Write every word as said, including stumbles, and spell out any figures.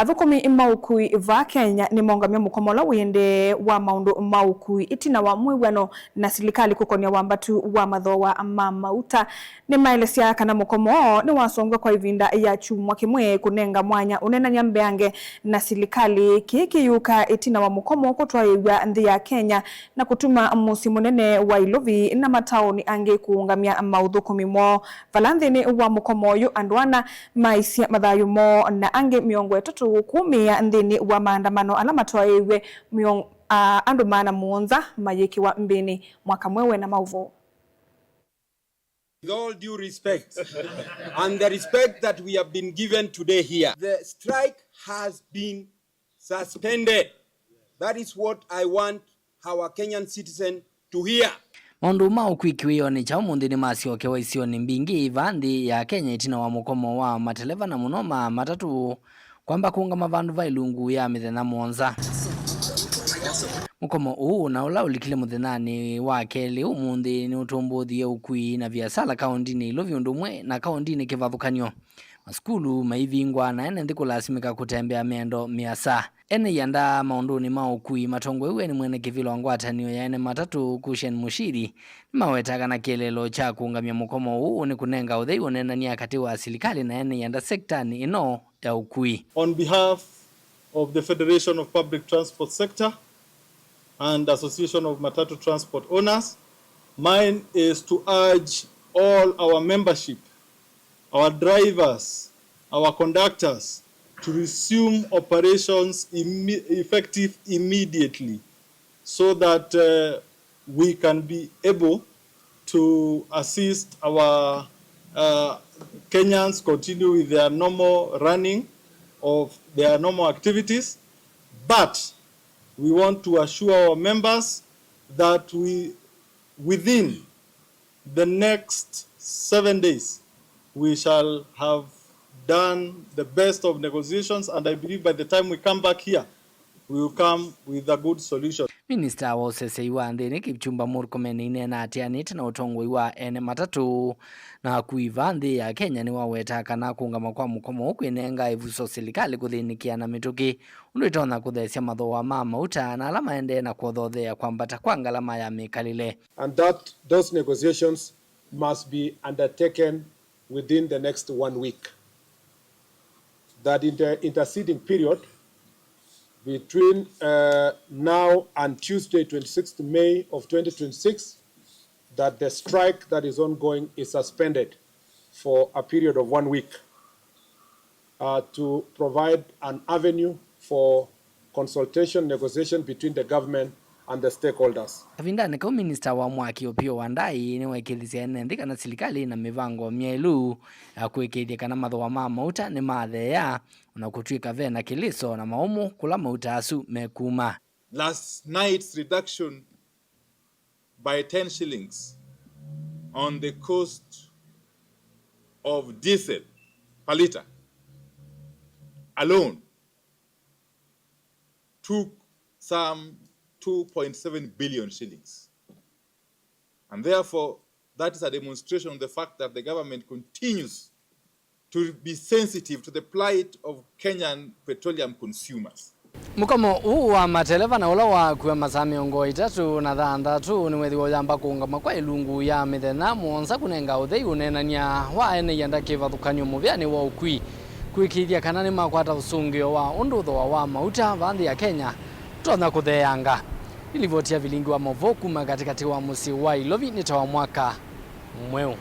Athũkũmi ma ũkui vaa Kenya nĩmaũngamya mũkomo ũla wĩendee wa maũndũ ma ũkui ĩtina wa mwĩw'ano na silikalĩ kũkonĩa wambatu wa mathooa ma mauta. Nĩmaelesya kana mũkomo woo nĩwasongw'a kwa ĩvinda ya kyumwa kĩmwe kũnenga mwanya ũneenany'a mbeange na silikalĩ. Kĩĩ kĩyũka ĩtina wa mũkomo kũtwaĩĩw'a nthĩ ya Kenya na kũtuma mũsyĩ mũnene wa Ilovi na mataoni angĩ kũũngamya maũthũkũmi moo. Vala nthĩnĩ wa mũkomo ũyũ, andũ ana maisye mathayũ moo na angĩ mĩongo ĩtatũ kũũmĩĩa nthĩnĩ wa maandamano ala matwaĩĩw'e mĩong-, a, andũ maana mũonza mayĩkĩwa mbĩnĩ. Mwaka mweũ na maũvoo. With all due respect, and the respect that we have been given today here, the strike has been suspended. That is what I want our Kenyan citizen to hear. Maũndũ ma ũkui kĩwĩonĩ kya ũmũnthĩ nĩmasyokewa isionĩ mbingĩ vaa nthĩ ya Kenya ĩtina wa mũkomo wa mateleva na mũno ma matatũ kwamba kũũngama vandũ va ĩlungu ya mĩthenya mũonza. Mũkomo ũũ na ũla ũlikile mũthenyanĩ wa kelĩ ũmũnthĩ nĩũtũmbũthie ũkui na viasala kaũndĩnĩ Ilovi ũndũ ũmwe na kaũndĩnĩ kĩvathũkany'o. Masukulu maivingwa na ene nthĩ kũlasimĩka kũtembea mĩendo mĩasa. Ene ianda maũndũnĩ ma ũkui matongoew'e nĩ mwene kĩvĩla wa ngwatanĩo ya ene matatũ, Kushen Mushiri, nĩmaweta kana kĩeleelo kya kũũngamya mũkomo ũũ nĩ kũnenga ũthei ũneenany'a katĩ wa silikalĩ na ene ianda sektanĩ ĩno ya ũkui. On behalf of the Federation of Public Transport Sector and Association of Matatu Transport Owners, mine is to urge all our membership, our drivers, our conductors to resume operations imme-, effective immediately, so that, uh, we can be able to assist our, uh, Kenyans continue with their normal running of their normal activities. But we want to assure our members that we, within the next seven days, we shall have done the best of negotiations, and I believe by the time we come back here, we will come with a good solution. Minista wa ũseseĩ wa nthĩnĩ Kipchumba Murkomen nĩneena atĩanĩte na ũtongoi wa ene matatũ na akui vaa nthĩ ya Kenya nĩwawetaa kana kũũngama kwa mũkomo ũũ kwĩnenga ĩvuso silikalĩ kũthĩnĩkĩa na mĩtũkĩ ũndũ ĩtonya kũtheesya mathooa ma mauta na ala maendee na kũthoothea kwambata kwa ngalama ya mĩkalĩle. And that those negotiations must be undertaken within the next one week. That in the interceding period between, uh, now and Tuesday, twenty-sixth May of twenty twenty-six, that the strike that is ongoing is suspended for a period of one week, uh, to provide an avenue for consultation, negotiation between the government and the stakeholders. Kavindanĩ kau, minista wa mwaki Opiyo Wandayi nĩwekĩthisye ene nthĩ kana silikalĩ ĩna mĩvango myaĩlu ya kũĩkĩĩthya kana mathooa ma mauta nĩmatheea, o na kũtw'ĩka ve na kĩlĩso na maũmũ kũla mauta asu mekuma. Last night's reduction by ten shillings on the cost of diesel per litre alone took some two point seven billion shillings. And therefore, that is a demonstration of the fact that the government continues to be sensitive to the plight of Kenyan petroleum consumers. Mũkomo ũũ wa mateleva na ũla wakua masaa mĩongo ĩtatũ na thanthatũ nĩwethĩwa ũyamba kũũngama kwa ĩlungu ya mĩthenya mũonza kũnenga ũthei ũneenany'a wa ene ianda kĩvathũkany'o mũvĩanĩ wa ũkui kũĩkĩĩthya kana nĩmakwata ũsũngĩo wa ũndũ thooa wa mauta vaa nthĩ ya Kenya ũtonya kũtheeanga. Nĩ livoti ya vilingi wa maũvoo kuma katĩkatĩ wa mũsyĩ wa Ilovi nĩ ta wa mwaka mweũ.